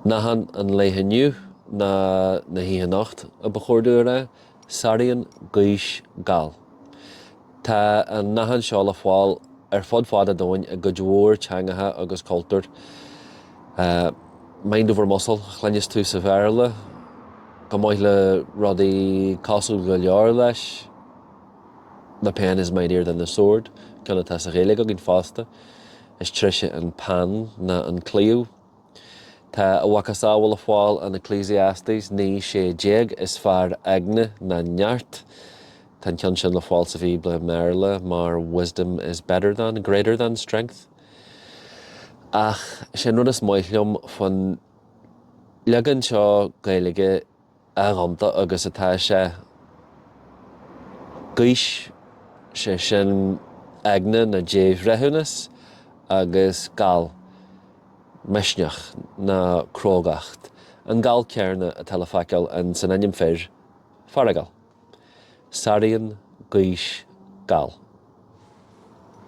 Nathán an lae inniu, ná na hoíche anocht, a ba chóir domh a rá, sáraíonn gaois gal. Tá an nathán seo le fáil ar fud fad an domhain i gcuid mhór teangacha agus cultúr. Mind over muscle a chluineas tú sa Bhéarla, chomh maith le rudaí cosúil go leor leis, The pen is mightier than the sword, ceann atá sa Ghaeilge againn fosta. Is treise an peann ná an claíomh. Tá a mhacasamhail le fáil in Ecclesiastes 9, 16, Is fearr eagna ná neart. Tá an ceann sin le fáil sa Bhíobla i mBéarla mar Wisdom is better than, greater than strength. Ach is é an rud is maith liom faoin leagan seo Gaeilge a ghonta agus atá sé. Gaois, sé sin eagna nó débhreithiúnas, agus gal, misneach nó crógacht, an gal céanna atá le feiceáil in san ainm fir, Feargal. Sáraíonn gaois gal.